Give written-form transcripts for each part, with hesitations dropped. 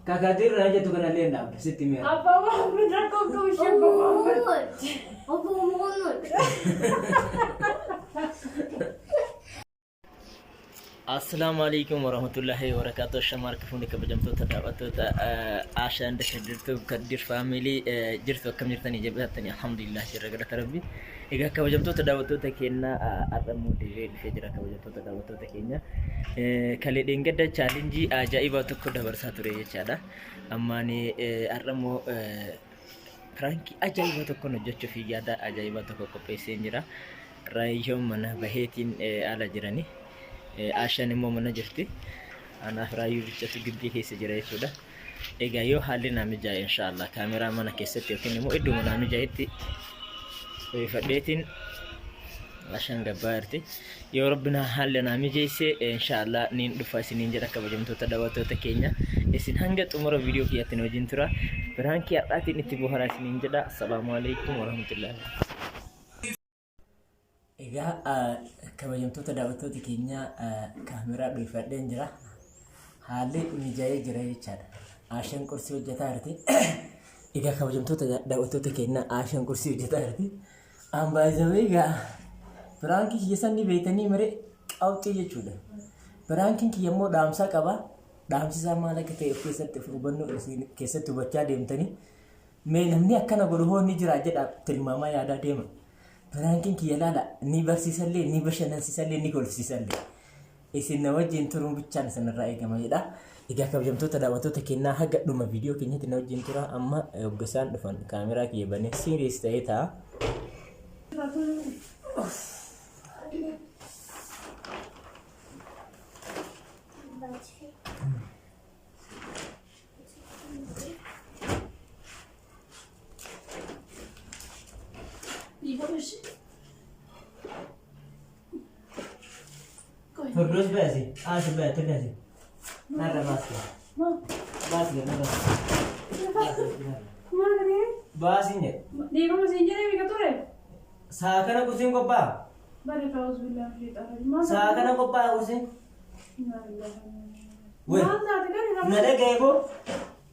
Kakadirra jettu kanallee hin dhaabdu sitti mi'a. Abbaa Muhammad rakkoo qabu ishee Abbaa Muhammad. Obbo Muhammad. Assalaamu alaikum warahmatullahi wabarakatuh. Shamaar kifuuni kabajamtoota daawwattoota Ashaan Dashaddirtuu Kaddir Faamilii jirtu akkam jirtanii jabaatanii alhamdulillah jirra galata rabbi. Egaa kabajamtoota daawwattoota keenya har'a immoo deebi'ee dhufee jira kabajamtoota daawwattoota keenya. Kalee dheengadda chaalenjii ajaa'ibaa tokko dabarsaa ture jechaadha. Ammaan har'a immoo piraankii ajaa'ibaa tokkoon hojjechuuf yaada ajaa'ibaa tokko qopheessee jira. Raayyoon mana baheetiin ala jirani. Ashaan immoo mana jirti. Anaaf raayyuu bichatu gibbii keessa jira jechuudha. Egaa yoo haalli naa mijaa'e inshaallah kaameraa mana keessatti yookiin immoo iddoo naa mijaa'etti fadheetiin Ashaan gabbaa jirti. Yoo rabbi naa haalli naa mijeesse inshaallah niin dhufa isiniin jedha kabajamtoota daawwattoota keenya. Isin hanga xumura viidiyoo kiyyaatti nu wajjin tura. Piraankii har'aatiin itti bohaaraa isiniin jedha. Assalaamu alaikum warahmatullahi. Egaa kabajamtoota daawwattoota keenya kaameraa dhuunfadheen jira. Haalli mijaa'ee jira jechaadha. Ashaan qursii hojjetaa jirti. Egaa kabajamtoota daawwattoota keenya Ashaan qursii hojjetaa jirti. Ambaayizawee egaa piraankii kiyya san ni beektanii maree qabxii jechuudha. Piraankiin kiyya immoo dhaamsa qaba. Dhaamsi isaa maal akka ta'e of keessatti of hubannoo keessatti hubachaa deemtanii. Mee namni akkana godhu hoo ni jira jedha tilmaamaa yaadaa deema. Piraankiin kiyya laala ni barsiisallee ni bashannansiisallee ni kolfisiisallee. Isin na wajjin turuun bichaan isinirraa eegama jedha. Egaa kabajamtoota daawwattoota keenyaa haga dhuma viidiyoo keenyatti na wajjin tura. Amma hogga isaan dhufan kaameraa kiyya banee siiriis ta'ee ta'a. Firdoos baasi. Aasi baasi tilasi. Narra baasi. Baasi narra. Baasi jedhe. Dhiifama siin jedhee meeqa ture? Saa kana kursiin qophaa'a. Bari ta'us billaa fi xaafii. Saa kana qophaa'a kursiin. Wai. Maal taate kan irraa? Na dhaga'e boo.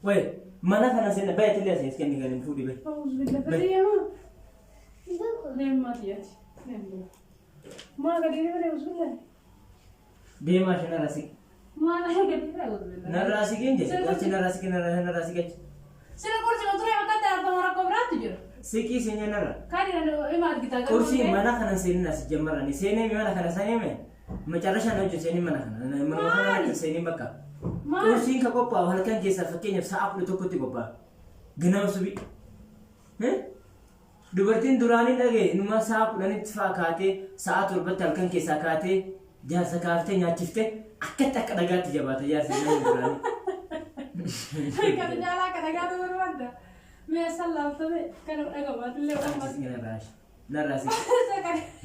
Wai mana kana sinna bayi tilasi as kenni galin fuudhi bayi. Ta'us billaa fadhii Deemaa tiyyaati. Maa gadi ni bari usulle. Deemaa ishee narraa siqi. Maa na gadi ni bari. Narraa siqiin jedhe. Achi narraa siqi narraa narraa siqi achi. Sila kursi ma ture akka ta'e akkuma rakkoo biraatti jira. Siqii seenye narra. Kan ima argita. Kursii mana kana seenin as jammarani. Seenee mana kana seenee macarrashaan hojii seenin mana kana. Mana kana seenin bakka. Maal? Kursiin ka qophaa'u halkan keessaa fakkeenyaaf sa'a 11tti qophaa'a. Ganama subii. Dubartiin duraanii dhagaye inuma sa'a 10tti fa'a kaatee sa'a 7tti halkan keessaa kaatee jaarsa kaaftee nyaachiftee akkatti akka dhagaatti jabaata jaarsi namni duraanii. Kan caalaa akka dhagaatu barbaadda. Mee san laaftame kan dhagabaatillee Achi narraa narraa si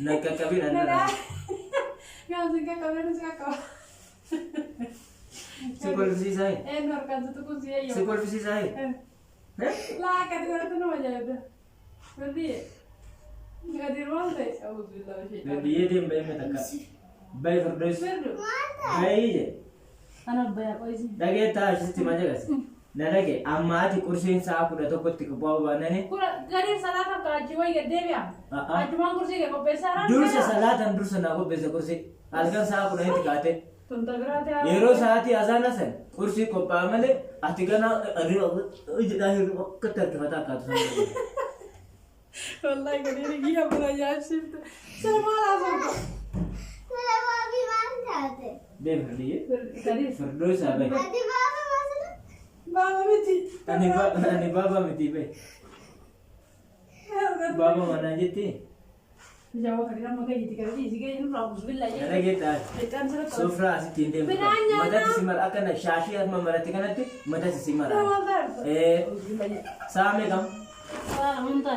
na qaqqabin narraa. Gaafsi qaqqabee si qaqqaba. Si kolfisiisaa hee? Eenyu harkaan si tuquun si Si eeyyamu. kolfisiisaa hee? Laa akka dubartii nama ajaa'ibda. Birdiyye. Gadir maal ta'e? Auzubillah ishee. Biyyee deem bahee mee takka. Bahi firdoos. Firdu. Bahii jedhe. Ana bayaa qoyisi. Dhagee taa sitti maal jedhas? Na dhage amma ati qursiin sa'a 11tti qophaa'uu baannani. Kura gadir salaata akka achi wayii gad deebi'a. A'a. Achumaan kursii kee qopheessaa raan. Dursa salaatan dursa naa qopheessa qursii. Halkan sa'a 10tti kaatee. Tun tabiraate haa. Yeroo sa'aatii azaana san qursii qophaa'a malee ati ganaa jedhaa hirriba akkatti harkifataa akkaatu sana. Wallahi gadir giyya buna ajaa'ibsiifte. Sila maal haasofta? Sila baabii maal taate? Deem firdiyyee. Gadir. Firdoo isaa bahi. Ati baaba maasila? Baaba miti. Ani baaba miti bahi. Baaba manaa jetti. Jawa kan nama kayak gitu kan sih, kayak ini ramus billah ya. Na dhageettaa. Ikan seret. Sofraa asitti hin deemtu. Midhaan nyaataa. Matatti si mara akka na shaashii harma maratti kanatti matatti si mara. Sa'a meeqam? Sa'a meeqam?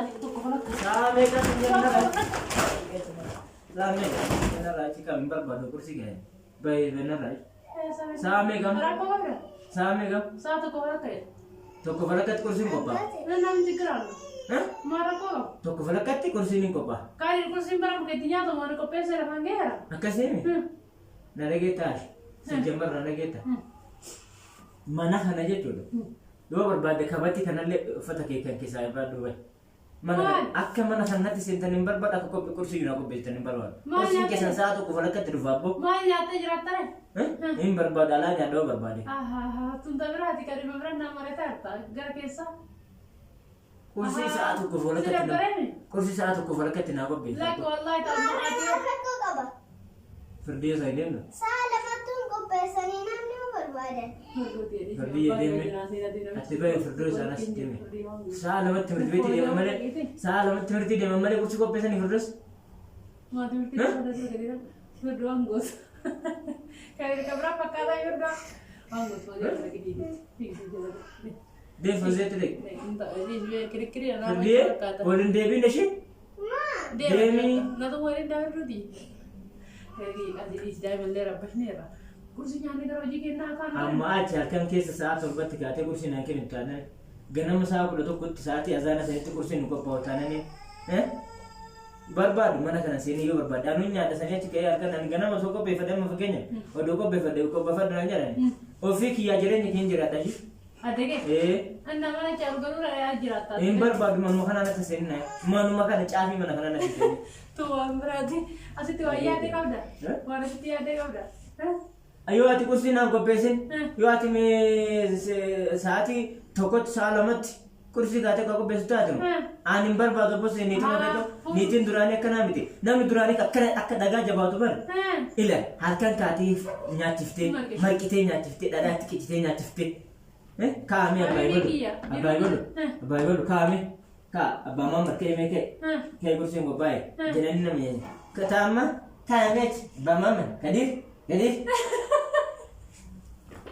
Sa'a meeqa? Narraa achi kam hin barbaadu kursi gahe. Baay'ee narraa achi. Sa'a meeqam? Rakkoo qabda? Sa'a meeqam? Sa'a tokko walakka. Tokko falakkatti kursiin qophaa'a. Namni jigiraanu. Eh? Maal rakkoo qaba? Tokko falakkatti kursiin hin qophaa'a. Kaani kursiin bara muka itti nyaatamu waan qopheessa lafaan gaheera. Akkasii Na dhageettaa? Si jammarra na dhageettaa? Mana kana jechuudha. Yoo barbaadde kabatti kanallee uffata kee kan keessaa irraa duuba. Mana Maal? akka mana kanatti seentan hin barbaadu, akka qophii qursii na qopheessitan hin barbaadu. Maal Qursiin nyaata? keessan sa'a tokko falakkatti dhufa abboo. Maal nyaattee jiraattare? Hin barbaadu, alaa nyaadha yoo barbaade. Tun biraati kan dhimma bira nama maretaa gara keessaa. Qursii sa'a tokko Si falakkatti na dabbareemi? Qursii sa'a tokko falakkatti naa qopheessi. Lakki wallaahi Maarree ta'u. rakkoo qaba. Firdii osoo hin deemne. Sa'a lamattuun qopheessanii namni yoo barbaadan. Firdii deemne. Ati bahe firdoo isaan as deeme. Sa'a lamatti timirti beetii deeman malee. Sa'a lamatti timirtii deeman malee qursii qopheessanii firdoos. Maatii waan gosa. Kan biraa fakkaataa yoo waan gosa hojii Deem Fawzeetti deemi. Kirikiri Firdii waliin deebiin ishee. Deemi. Natu waliin daawwatuuti. Daa'imallee rabbashneerra. Kursi nyaanni gara hojii kennaa afaan. Amma achi halkan keessa sa'a 7tti kaatee qursii naan kennitu taanaan ganama sa'a 11tti sa'aatii azaana sanitti qursiin nu qophaa'u taanaan barbaadu mana kana seenii yoo barbaade anuun nyaadha sanii achi ka'ee halkan ani ganama osoo qopheeffadhe amma fakkeenya odoo qopheeffadhe qopheeffadhu naan jedhan ofii kiyyaa jireenya keenya jiraadha shi. Adege. Ee. Anna mana caalu garuu yaa jiraata. Hin barbaadu, manuma kanaa natti seenina, manuma kana caafii mana kanaa natti seenina. Tu waan biraati. Asitti waan yaadde qabda. Waan asitti yaadde qabda. Yoo ati qursii naan qopheessin, yoo ati sa'aatii 1tti sa'a 2tti qursii kaatee akka qopheessu taate, ani hin barbaadu obbo niitiin beektu niitiin duraanii akkanaa miti, namni duraanii akkana akka dhagaa jabaatu bar ila halkan kaatee nyaachiftee marqitee nyaachiftee dhadhaatti qicitee nyaachiftee kaa'amee abbaa godhu abbaa godhu abbaa godhu kaa'amee kaa abbaa maamar ka'ee mee ka'e ka'ee qursiin qophaa'e jedhanii nama taa'amma taa'amee achi abbaa maamar Kadir Kadir.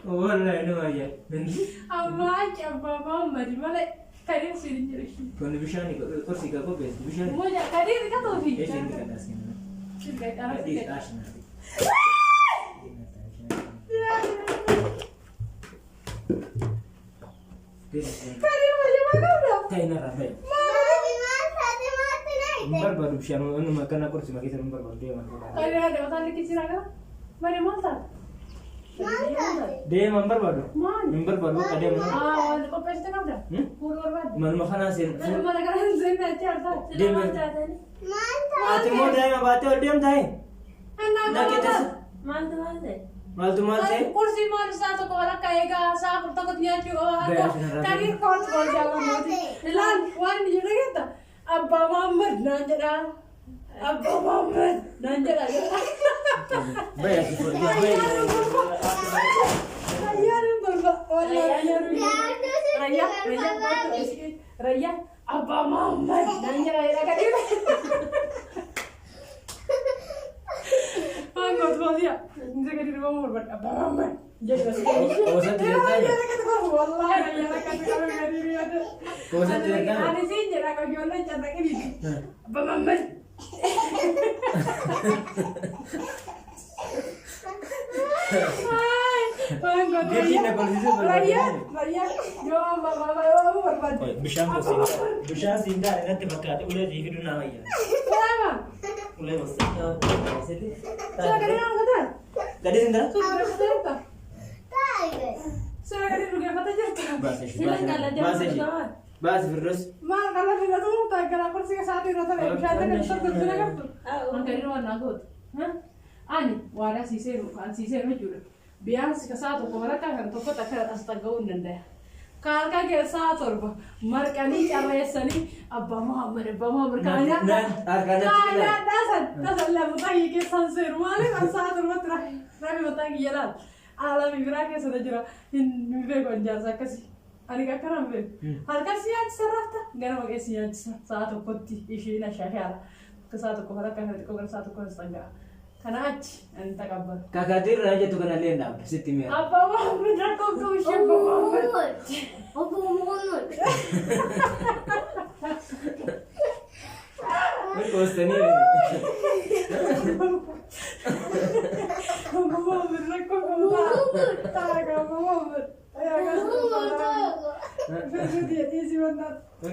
Wallahi nama ajaa'iba. Amma achi abbaa Muhammad malee Kadir siin hin jiru. Kun bishaan qursii kan qopheessu bishaan. Moja Kadir ka toofi. Eesha inni kan as kennan. Kadir ashna. Kadir moja qabda. Ta'e narraa fa'i. Maatii maal taate maatti Hin naayite? barbaadu bishaan inni akkana qursii keessa hin barbaadu deema. Kadir haadha mataan liqisiraa qaba. Mari maal taate? Maal taate? Deema hin barbaadu. Maal? Hin barbaadu akka deema. Waan qopheessite qabda. Fuula barbaadde. Manuma kanaa seen. Mana kana seenaa achi hartaa. Deema. Maal taate? Ati immoo daa'ima baattee ol deemtaa? Annaa Lakkee qabata. Maaltu maal ta'e? Maaltu maal ta'e? Kursi maal isaa tokko walakkaa eegaa sa'a 4 tokkotti nyaachuu qaba. Baay'ee sinarraa Kadir kooltu kooltu jaalladhu. Ilaal waan inni jedhu dhageetta. Abbaa Muhammad naan jedha. Abbaa Muhammad naan jedha. Baay'ee si fuudhe. Ayyaana golba. Wallaahi ayyaana golba. Gaardoo sitti Rayyaa golba baabi. Rayyaa Abbaa Muhammad naan jedha jedha Kadir. Waan gootu maasiya. Inni Kadir waan barbaadu Abbaa Muhammad jedhu as keessa. Qoosatti jirtaa? Wallaahi ayyaana akkasii qabu Kadir yaada. Qoosatti jirtaa? Ani siin jedha kan ijoolleen carraqiniiti. Abbaa Muhammad. Waan gootu. Geejjibni na kolfisiisuu barbaadu. Rayyaa Rayyaa yoo amma yoo amma barbaadu. Bishaan gosi. Bishaan siin taane natti fakkaate ulee sii fiduu naa wayya. Salaama. Ulee gosi. Sura gadi nama gataa? Gadi siin dara? Suura gadi jirta? Taa'e. Sura gadi dhugeeffata jirta? Baase ishee. Silan qallatee Baase ishee. Baase Firdos. Maal qallatee na tumta gara kursi isaatii irra ta'e bishaan ta'e tokko jira qabdu. Waan gadi waan naa gootu. Ani waadaa sii seenu kan sii seenu jechuudha. Biyyaansi ka sa'a tokko walakkaa kan tokkotti akka as taga'uu hin danda'a. Ka halkan keessa sa'a 7 marqanii carreessanii abbaa Muhammad abbaa Muhammad kaan Harkaan natti Kaan tasan tasan lama ta'ii keessaan seenu maaliif an sa'a 7tti rafi mataa kiyya laal. Alami biraa keessa na jira hin beeku an jaarsa akkasii. Ani akkana hin beeku. Halkan si nyaachisa rafta ganama keessa nyaachisa sa'a 1tti ishiin ashaashaala. Akka sa'a 1 walakkaa kana xiqqoo gara sa'a 1 as dhaga'a. Kana achi ani taqabbalu. Kakaatirraa jettu kanallee hin dhaabdu sitti mi'a. Abbaa Muhammad rakkoo qabu ishee abbaa Muhammad. Obbo Muhammad. Qoostanii. Abbaa Muhammad rakkoo qabu ta'a. Ta'a abbaa Muhammad.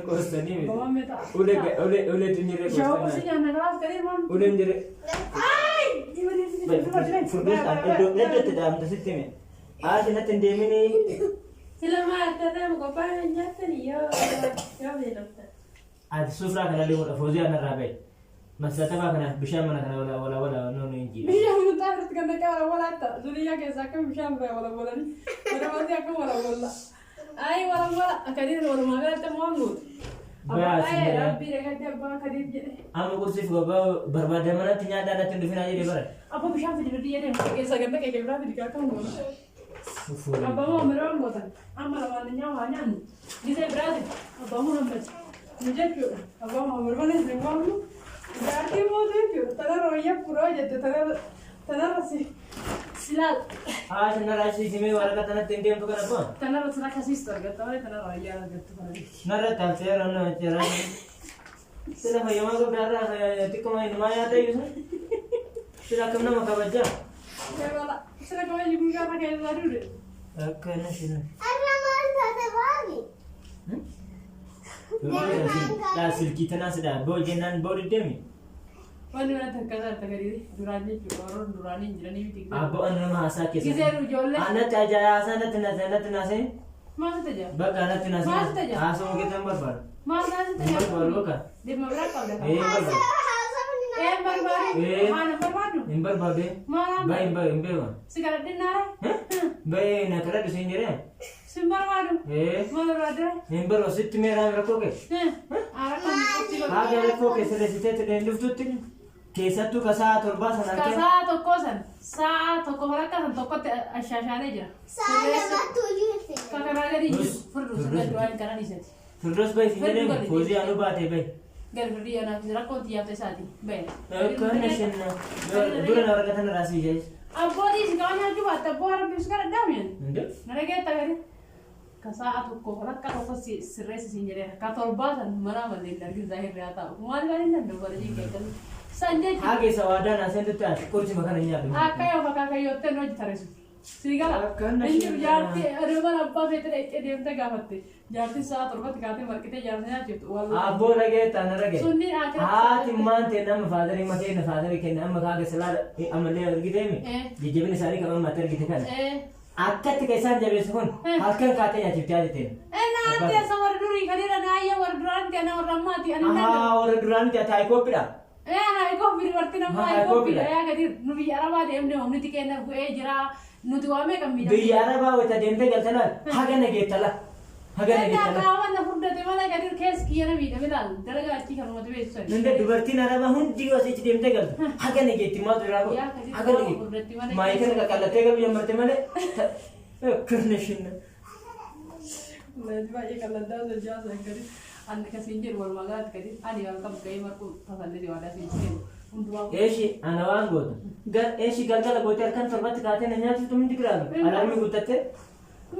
Qoostanii miti. Abbaa Muhammad ta'a. Ulee ulee ulee tunjiree Shawaa qoostanii. qosi nyaanna kalaas kadhee maal? Uleen jiree. Furdoos iddoo iddootti dhaabamte sitti hime. Haati natti hin deeminii. Sila maal qophaa'e nyaattani yoo yoo beeloftan. Ati sufraa kanallee godha foozii anarraa bahe. Masatabaa kana bishaan mana kana wala wala wala noonu hin jiru. Bishaan mutaa irratti kan dhaqee wala walaata. Zuriyaa keessa akka bishaan ba'e wala walani. Wala walii akka wala wala. Ayi wala wala akkadiin walumaa galatti ammoo waan gootu. Baasi jedha. Rabbii dhagadde abbaa kadiif jedhe. Amma qursiif barbaada manatti nyaadhaa natti hin dhufinaa jedhee bara. Abbaa bishaan fidi fidi jedhee keessa gad dhaqee biraa fidi akka goona. Abbaa Muhammad waan gootan amma lamaan nyaa waa nyaannu gisee biraati abbaa Muhammad nu jechuudha. Abbaa Muhammad malee isin waamnu jaartii mootu jechuudha. Tanarra wayyaa furoo jette tanarra tanarra si silaal Haati narraa sisimee waraqaa tanatti hin deemtu kana abbaa. Tanarra sila kasiistu argatta malee tanarra wayyaa argattu kana beeki. Narra taalseera nama jira. Sila fayyamaa guddaarraa xiqquma innumaa yaada iyyuu. Sila akkam nama kabajaa. Sila kabajii guyyaa irra keessaa duude. Akkana sila. Arra maal taate baami? Dhaa silkii tanaa sidhaa boo jennaan boo diddeemi. Wanni mana takka isaa takka duraan jechuudha. Warroon duraanii hin jiranii miti. Abboo ani nama haasaa keessa. Gisee ijoollee. Anatti ajaa'aa haasaa natti naasee natti naasee. Maal sitti jira? Bakka natti naasee. Maal sitti jira? Haasawuu keessan barbaadu. Maal sitti Hin jira? barbaadu bakka. Dhimma biraa qabda. Ee hin barbaadu. Haasawni Ee barbaadu. Ee. Maal hin barbaadu? Hin barbaadu. Maal aan Bayi hin bayi hin beeku. Si kadhadhinnaare? Bayi na kadhadhu siin jedhee. Sin barbaadu. Ee Maal barbaadde? hin barbaadu sitti meeraa rakkoo kee. Aara kan qophii Haga rakkoo kee sirreessitee hin dhuftutti keessattuu ka sa'a torbaa sana Ka harkee. sa'a tokko san sa'a tokko walakkaa san tokkotti ashaashaalee jira. Sa'a lamatti hojii Ka hojjete. karaa gadi jiru Nus- furdu Firdos. sirratti waan karaa dhiisati. Firdos bayi siin Firdu jedhee gadi. foozii anuu baatee bayi. Gadi firdii anaaf rakkoon xiyyaafte isaati. Bayi. Akkana shenna dura na waraqaa tana raasii jees. Abbootii si qaban nyaachuu baatte abboo harabbii si kadhadhaa mi'an. Inde? Na dhageetta gadi. Ka sa'a tokko walakkaa tokko si sirreessi siin jedheera. Ka torbaa san mana malee hin argin zaahirri haa ta'u. Maal maal hin danda'u bara jiin keekkatu. San jechuudha. Haga isa waadaa naaseen tutti ati qursi makana hin nyaatu. Akka yoo fakkaakayyoottee nu hojii tareessu. Sii gala. Akkana Inni jiru shinna. jaartii adeeman abbaa feete dhaqxee deemtee gaafatte. Jaartiin sa'a torbatti kaatee marqitee jaarsa nyaachiftu. Wallaahi. Abboo dhageetta na dhagee. Sunni akira. Haati maan ta'e nama faadarii matee na faadarii kenna amma kaaga silaa ammallee argiteemi. Eh. Jajjabina isaanii kan ammaatti argite kana. Eh. Akkatti kan isaan jabeessu kun Eh. halkan kaatee nyaachifte haati ta'e. Naanti asa warra durii kan irra naayya warra duraanti ana warra ammaati ani nan. Ahaa warra duraanii ta'e taayikooppiidha. Eh ana ikoofi dubartii nama Haa, ikoofidha ikoofidha. yaa gadi nu biyya arabaa deemne humniti keenya bu'ee jira nuti waa meeqa miidhamne. Biyya arabaa wayita deemtee galtanaan haga nageettala. Haga Inni nageettala. akaawwan na furdate malee gadi keessa kiyya na miidhame laal dalagaa achii kan uummata beeksisan. Nunda dubartiin arabaa hundi yoo asitti deemtee galtu haga nageetti maaltu irraa godhu Yaa gadi haga qaama nageetti. furdatti malee. Maayikana qaqallattee galu jammarte malee. Kirna shinna. Leenji baay'ee qalladdaa hojjaa sana gadi ani kasiin jedhu walumaa galatti gadi ani waan qabu ga'ee marquu tasallee waadaa siin seenu hundumaa. Eeshi ana waan gootu. Eeshi galgala gootee halkan torbatti kaatee na nyaachiftu hundi biraalu. Alaarmii guuttattee.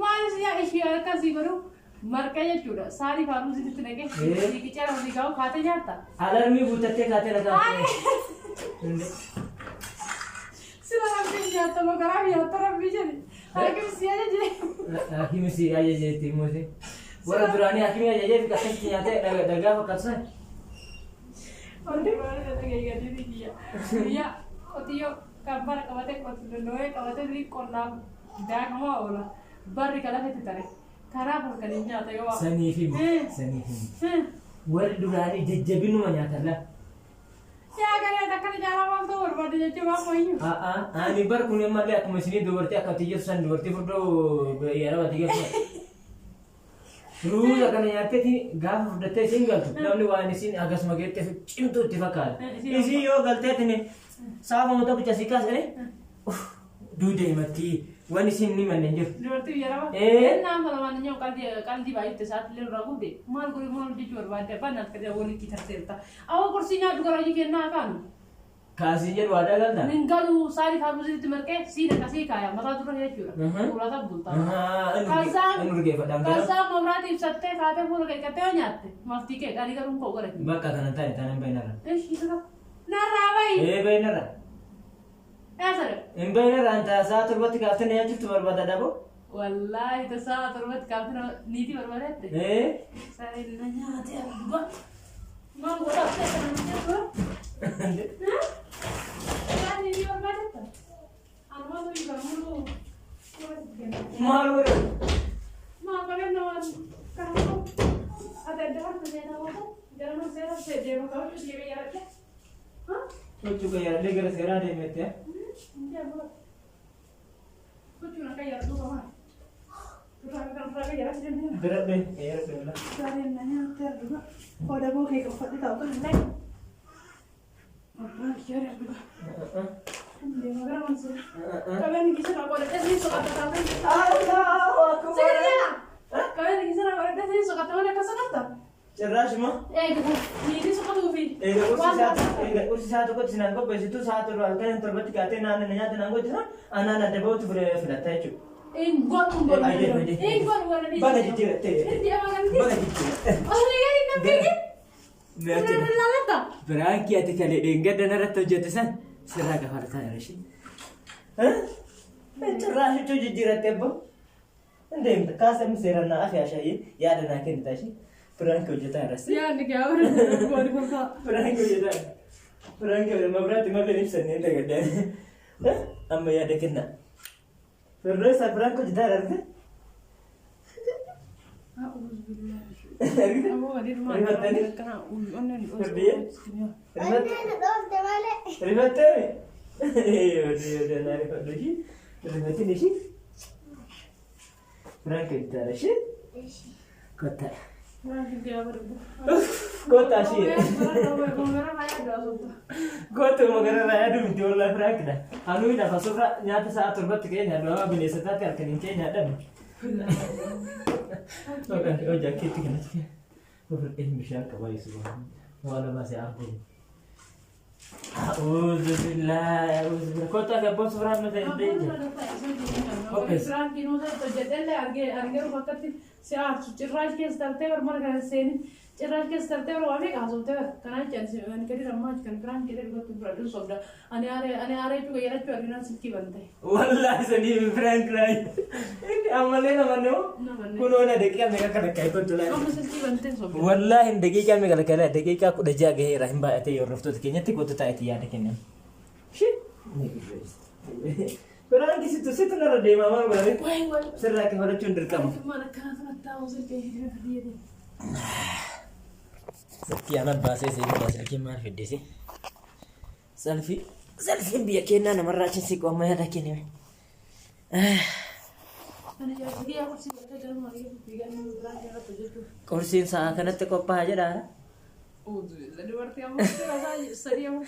Maalis yaa ishee akkasii godhu marqa jechuudha saarii faaruu sitti naqee Eh. siiqichaa hojii gahu kaatee nyaatta. Alarmii guuttattee kaatee na kaatee. Sila rabbiin nyaatta moo karaa nyaatta rabbii jedhe harki si ajaje. Hakimi si ajajeetti muuse. Warra duraanii hakimi ajajee fi akkasitti nyaatee dhagaa fakkaatu. Wanti baay'ee dhagee gadi kiyya. Guyyaa qotiyyoo kan bara qabatee qotiyyoo qabatee qonnaaf daakamaa oola. Barri kan lafatti tare. Karaa halkanii nyaata yoo waa. Saniif himi. Saniif himi. Warri duraanii jajjabinuma nyaatan laa. Yaa garee akkana jaalaa waan ta'u barbaade jechuun waan mooyyuu. Ani bar kun ammallee akkuma isinii dubartii akka xiyyeessu san dubartii furdoo yeroo xiyyeessu. Ruuza kana nyaatteeti gaafa furdattee isin galtu namni waan isin akkasuma geettee cimtuu itti fakkaata. Isin yoo galteetiin saafama tokkicha si kaasanii duuda himatti waan isin ni manneen jiru. Dubartii biyya arabaa. Eh. Innaan falamaan nyoo qalbii qalbii baay'ee isaatti illee irraa gubde maal godhe maal hojjechuu barbaadde abbaan naaf kadhee walitti tarteerta. Awwa kursii nyaadhu gara hojii kennaa kaanu. Kaasii jedhu waadaa galta. Nin galu saarii faarmusiitti marqee siin akkasii kaaya mataa dura jechuudha. Fuulata bulta. Inni urgeeffadhaan gara. Kansaan mabraatii ibsattee kaatee fuula qeqqattee yoo nyaatte maftii kee ani garuu koo godhate. Bakka kana taa'e taanaan baay'inarra. Ishii dura. Narraa bayi. Ee baay'inarra. Eessare. Hin baay'inarra anta sa'a torbatti kaaftee na nyaachiftu barbaada dhaboo. Wallaahi tasaa torbatti kaaftee niitii barbaadette. Ee. Sareen na nyaate abbaa. Maal godhattee kana nyaatu? Yaa niitii barbaadetta. Anumaatu hin barmuu. Maal godhu? Maa qabeenya waan kana ati adda harka seenaa waan gara mana seeraa deema qabachuu deemee yaadde. Huccuu qayyaaradhee gara seeraa deemette. Huccuu na qayyaaradhu qabaa. Kan irraa qayyaaradhu deemee. Biradhee qayyaaradhee wala. Gaariin na nyaattee argama. Oda boo kee uffadhe taa'u kan illee. Abbaan kiyyaare argama. Deema gara mana seeraa. Qabeenyi keessa na qoodadhee sanii soqatta taa'u. Allahu akbar. Seeraa! Qabeenyi keessa na qoodadhee sanii soqatta malee akka soqatta. Cirraashuma. Eega niitii soqatuufi. Eega qursi isaa tokkotti sinaan qopheessitu sa'a torba halkan torbatti kaatee naannoo nyaata naan gochisan anaan adda bahutu filatta jechuudha. Hin godhu hin godhu. Hin godhu warra dhiisee. Baga jijjiiratte. Hin deema kan Baga jijjiiratte. Osoo gadi hin beekin. Sirra laalata. Biraankii ati kalee dheengadda narratti hojjette san sirraa kafalataa jira ishee. Cirraash huccuu jijjiiratte abbo. Hin deemta kaasanii seeraan naa afi ashaayee yaada naa kennita ishee. Biraankii hojjetaa jira. Yaadni kee awwaala gooni kolfaa. Biraankii hojjetaa jira. Biraankii hojjetaa mabiraatti malee ibsannee dagaddaa. Amma yaada kennaa. Firroo biraank hojjetaa jira argite? Onneen dhoofte malee. Rifattee? Oduu naa rifadhu ishii. Rifattiin ishii. Biraank hojjetaa jira ishii. Kottaa. Kottaa ishii. Kottu magararraa yaaduu miti wallaahi firaankidha. Anuu lafa surra nyaata sa'a torbatti ka'ee nyaadhu amma bineensataatti halkaniin ka'ee nyaadhan. Hojii akkeetti kanatti ofirra bishaan qaba yesu waan lama si aangu. A'uudhu billaahi a'uudhu billaahi kottaa fi abboon suuraa amma ta'e hin beekne. Cirraash keessa tartee bar mana kana seenin cirraash keessa tartee bar waa meeqa haasofte bar kanaan jedhan gadi rammaa kan biraan jedhee dhugatti fudhadhu sobda ani aaree ani aaree cuga jedhachuu arginaan silkii bante. Wallaahi sanii biraank laayi. Inni ammallee namanne hoo kunoo na daqiiqaa meeqa akka lakkaa'e kottu laayi. Amma silkii bantee sobda. Wallaahi daqiiqaa meeqa lakkaa'e daqiiqaa 16 gaheera hin baay'atee hordoftoota keenyatti kottu taa'eeti yaada kennan. Biraanki situ situ narra deemaa maal godhame? Sirraa kafalachuun dirqama. Maal akkana kanatti silkii hidhee. Silkii ana baasee seenuu silkii maal fiddisi? Salfii salfiin biyya keenyaa namarraa achi siqu amma yaada kenname. Ani jaarsa kiyyaa qursii godhatee galma fiigaa biraan irratti hojjechuuf. Qursiin sa'a kanatti qophaa'a jedha. Dubartii amma sadii amma.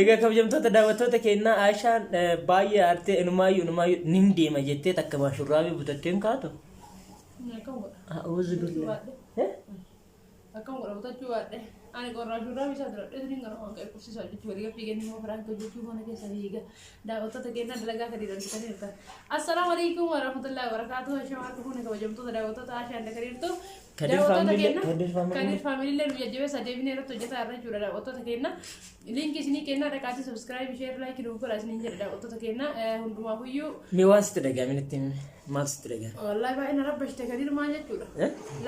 Egaa kabajamtoota daawwattoota keenyaa Aishaan baay'ee aartee inumaayyuu inumaayyuu nin deema jettee takka shurraabii butattee hin kaatu. Akkam godha? A'uuzu billahi. Akkam godha butachuu baadhe. Ani qorraa shurraabii isaa dura dheedhiin gara waan ka'e qursiisaa hojjechuu walii fiiganii immoo firaanka hojjechuu mana keessa fiiga. Daawwattoota keenyaa dalagaa gadi darbitanii jirtan. Assalaamu alaikum warahmatullahi wabarakatuh. Ashamaa harka fuune kabajamtoota daawwattoota Aishaan Dakariirtu. Kadir Daawwattoota Family- keenya Kadir Family- Kadir Family nu jajjabeessa deebinee irratti hojjetaa irra jechuudha daawwattoota keenya. Liinkii isinii kennaa dhaqaatii subscribe, share, like nuuf godhaa isiniin jedha daawwattoota keenya. Hundumaafuyyuu Mee waan sitti dhaga'ame natti himi. Maal sitti dhaga'ame? Wallahi baay'ee na rabbashte Kadir maal jechuudha.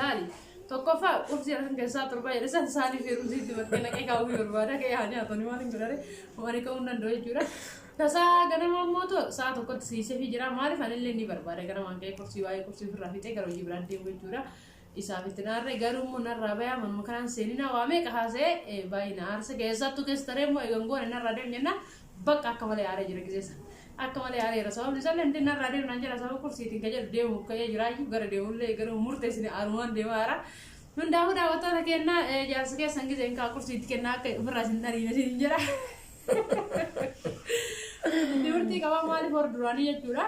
Laali tokkoffaa qursi halkan keessaa torba jedhe san saanii fi ruuziitti bakkee naqee kaawwii barbaada ka'ee haa nyaatanii maal hin godhare waan ka'uu hin danda'u jechuudha. Tasaa ganama immoo too sa'a tokkotti siisee fi jira maaliif anillee ni barbaada ganamaan ka'ee qursii waa'ee qursii ofirraa fixee gara hojii biraan deemu jechuudha. Isaaf itti naarree garuu immoo narraa bayaa manuma kanaan seenina waa meeqa haasa'ee baay'ee na aarsa keessattuu keessa taree immoo eegan goone narraa deemu jennaan bakka akka malee aaree jira gizeessa. Akka malee aareera sababni isaa illee narraa deemu naan jedha sababa kursiitiin kan jedhu deemu ka'ee jiraayyuu gara deemullee garuu murteessine aarumaan deemaa jira. Hundaafuu daawwattoota kennaa jaarsa keessan gizeen kaa kursiitti kennaa akka ofirraa isin dhariine isin jedha. Dubartii qabaa maaliif hor duraanii jechuudha.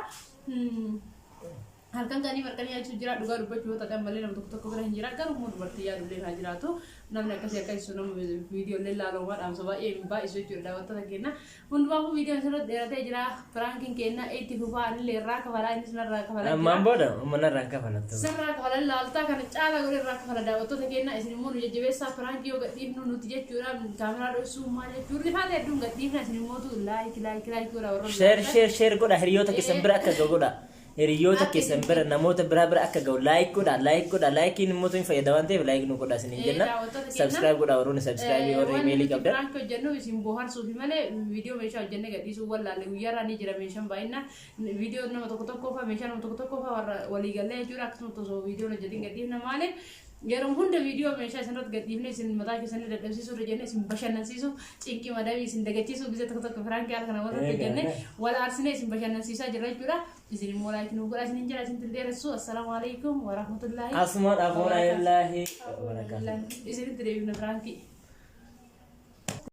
Halkan kanii barqanii yaachuu jira dhugaa dubbachuu yoo ta'an malee nama tokko tokko bira hin jira garuu immoo dubartii yaadullee haa jiraatu namni akkasii akkasii nama viidiyoolee ilaaluun dhaamsa baay'ee hin baay'isu jechuudha daawwattoota keenya. Hundumaafuu viidiyoon asirratti dheeratee jira piraankiin keenya itti fufaa anillee irraa kafalaa innis narraa kafalaa jira. Ammaan booda manarraa hin kafalattu. Sirraa kafala laaltaa kana caalaa godhe irraa kafala daawwattoota keenya isin immoo nu jajjabeessaa piraankii yoo gadhiifnu nuti jechuudha kaameraa dhoksuu maal jechuun rifaata hedduun gadhiifna isin immoo like like like godha warra Share share share godha hiriyoota keessan bira akka ga'u godha. Hiriyoota keessan bira, namoota biraa bira akka ga'u like godhaa, like godhaa. Likeiin immoo hin fayyada waan ta'eef like nu godhaa isiniin jenna. Daawwattoota keenya. Subscribe godhaa warroonni subscribe warri Wanni imeelii nuti qabdan. prank hojjennu isin bohaarsuufi malee viidiyoo meeshaa hojjennee gadhiisuu wallaalle. Guyyaarraa ni jira meeshaan baay'inaan viidiyoo nama tokko tokko fa'a, meeshaa nama tokko tokko fa'a warra waliigallee jechuudha. Akkasuma osoo viidiyoon hojjetin gadhiifna malee yeroo hunda viidiyoo meeshaa isin irratti gadhiifne isin mataa keessanii dadhabsiisuu irra jennee isin bashannansiisuuf, cinqii madabii isin dagachiisuuf gisa tokko tokko prank haala kana warra hojjennee wal aarsinee isin bashannansiisaa jirra jechuudha. Isin immoo like nuuf godhaa isin jira, isin dheeressu. Assalaamu alaikum warahmatullaahi. Asumaan afuura illaahi wabarakaatu. Isinitti deebifna prank.